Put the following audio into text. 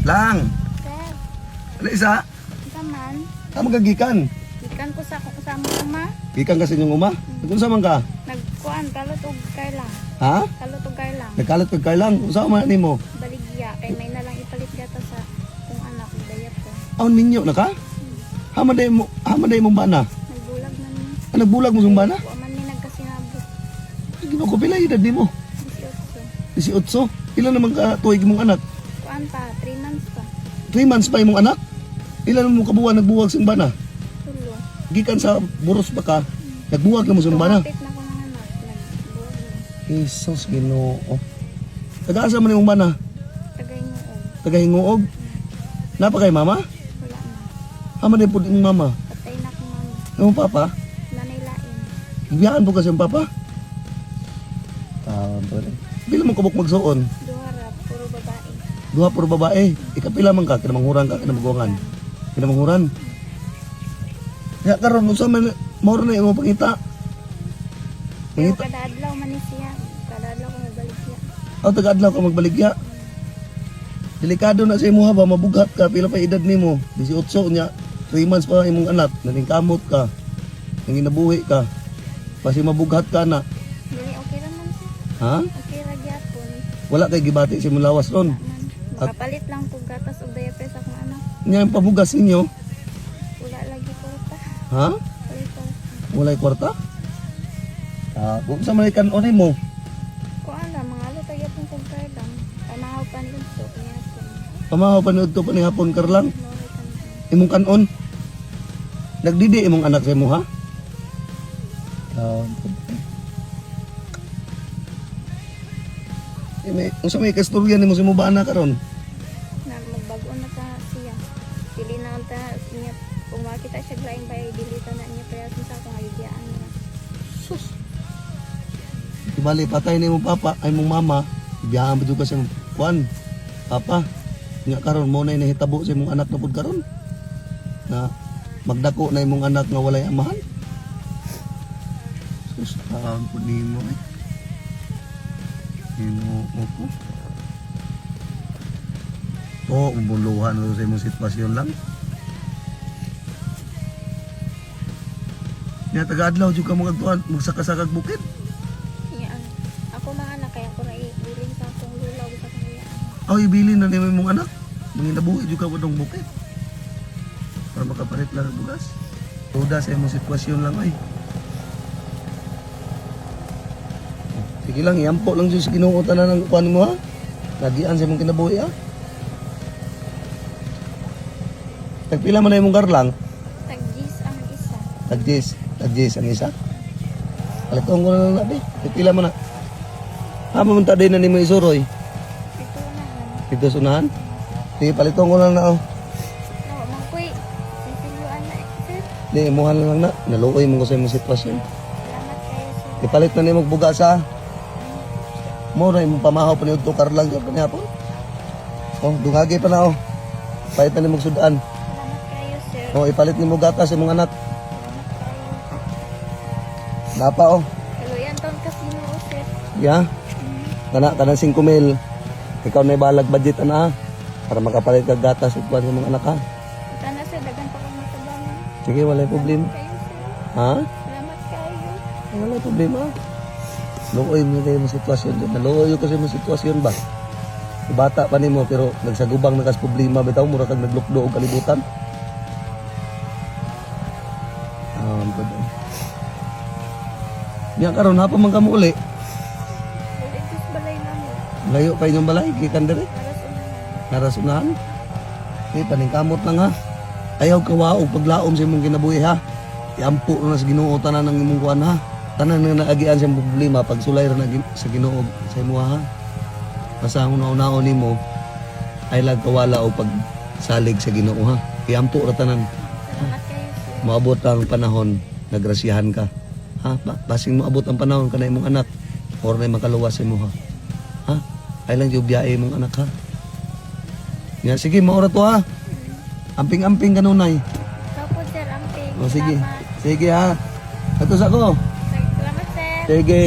Lang. Sir, Ano isa? unsa man? Tama ka gikan. Gikan ko sa akong kasama uma. Gikan ka sa inyong uma? Nag-unsa man ka? Nagkuan kalot og kailang. Ha? Kalot og kailang. Nagkalat kag kailang. Unsa man nimo? Baligya kay may na lang ipalit gata sa kung anak dayat ko. Aon minyo na ka? Hama day mong bana. Nagbulag man ni. Ah, nagbulag mo sa bana? Wa man ni nagkasinabot. Ginoo ko, pila edad nimo? 18. 18. Ilan naman ka tuig mong anak? Kuan pa, 3 months pa. 3 months pa imong anak? Ilan mo kabuwan nagbuwag sa bana? Tulo. Gikan sa buros pa ka, nagbuwag na mo sa bana. Tumapit na ko ng anak. Nagbulag na. Jesus, Ginoo. Taga-asa man imong bana? Tagay ngoog. Taga Hinguog. Napa kay mama? Wala na. Hama day pud imong mama. Patay na akong mama. Imong papa? Nanay lain. Biyaan po kasi ang papa? Tama ba rin? Pila man kabuk magsuon? Duha ra, puro babae. Duha puro babae. Ikapila man ka, kinamanghuran ka, kinamagwangan. Kinamanghuran. Ya karon unsa man mao na imong pangita? Pero Pangita. kada adlaw man ni siya. Kada adlaw ko magbalik siya. Aw taga adlaw ka magbaligya. Delikado na sa imuha ba mabughat ka pila pa edad nimo? 18 nya, 3 months pa imong anak, naningkamot ka. Nanginabuhi ka. Pasi mabughat ka na. Dili okay ra man siya. Ha? Okay ra gyapon. Wala kay gibati sa imong lawas ron. Man, makapalit lang kog gatas og diaper sa akong anak. Nya ang pabugas ninyo, Wala lagi kwarta. ha? Wala kwarta. Walay kwarta? Ah, kung sa may kanon mo, Kuan ra mga alo tayo pong kog lang. Pamahaw pa ni to niya po. pamahaw pa to pa ni hapon karlang, Mao kan. imong kanon. Nagdidi imong anak sa imo ha? May, unsa may kasturya nimo sa imo ba anak karon? Na magbago na ta siya. Dili na ta niya kung makita siya laing bay dili ta na niya payason sa akong ayudiyaan niya. Sus. Ibali patay ni imong papa ay imong mama, ibiyahan pa jud ka sa imong kuan. Papa, nga karon mo na nahitabo sa imong anak na pud karon. Na magdako na imong anak nga walay amahan. Sus, taon pud nimo eh. Ginoo ko. To, ubuluhan mo sa imong sitwasyon lang. Nya taga-adlaw jud ka mo kagtuan, magsakasakag bukid. Niya ang ako mga anak kaya ko ra ibilin sa akong lula ug sa akong iyaan. Aw, ibilin na nimo imong anak. Manginabuhi jud ka dong bukid. Para makapalit lang ang bugas. Duda sa imong sitwasyon lang ay. Sige lang, iampo lang jud sa Ginoo tanan ang kuan mo ha. Lagian sa imong kinabuhi ha. Tagpila man na imong karlang? Tag-gis ang isa. Tag-10, tag-10 ang isa. Palitong ko na lang nabi. Tagpila man na. Ha, mamunta din na nimo isuroy. Ito na. Dito sa unahan. Sige, palitong ko na lang na oh. No, mangkoy. Sisilyoan na eh, sir. Di, imuhan na lang na. Naluoy mo ko sa imong sitwasyon. Salamat kayo sir. Ipalit na nimo bugas ha. Mo na imong pamahaw pa ni Udto karlang gyud panihapon. Oh, dungagi pa na oh. Palit na nimo sudan. Salamat kayo sir. Oh, ipalit nimo gatas imong anak. Salamat kayo. Napa oh. Kaluyan taon kasino sir. Ya. Kana kanang 5 mil. Ikaw na balag budget ana ha. Para makapalit kag gatas ug kuan sa imong anak ha. Sana sir, dagan pa kong matabangan. Sige, walay problema. Kayo sir. Ha? Salamat kayo. Walay problema. Luoy mo na yung sitwasyon dyan. Naluoy ko sa imong sitwasyon ba? Bata pa nimo pero nagsagubang na kas problema bitaw mura kag naglukdo og kalibutan. Pwede. Nya karon hapon man kamo uli. Ulit ko sa balay namin. Layo pa inyong balay gikan diri. Para sa unahan. Narasunahan. Eh, paningkamot lang ha. Ayaw kawaog paglaom sa imong kinabuhi ha. Iampo na sa Ginoo tanan ang imong kuan ha. Tanan nga naagian sa imong problema pagsulay ra na sa Ginoo sa imo ha. Basta ang una-unaon nimo ay lag kawala o pagsalig sa Ginoo ha. Iampo ra tanan. Salamat kayo sir. Moabot ang panahon nagrasyahan ka. Ha? Basing moabot ang panahon kana imong anak or na makaluwas sa imo ha. Ha? Ay lang jud biyahe imong anak ha. Ya, sige, maura to ha. Amping-amping kanunay. Ikaw po sir, amping. O sige. Salamat. Sige ha. Ato sa ko. Salamat sir. Sige.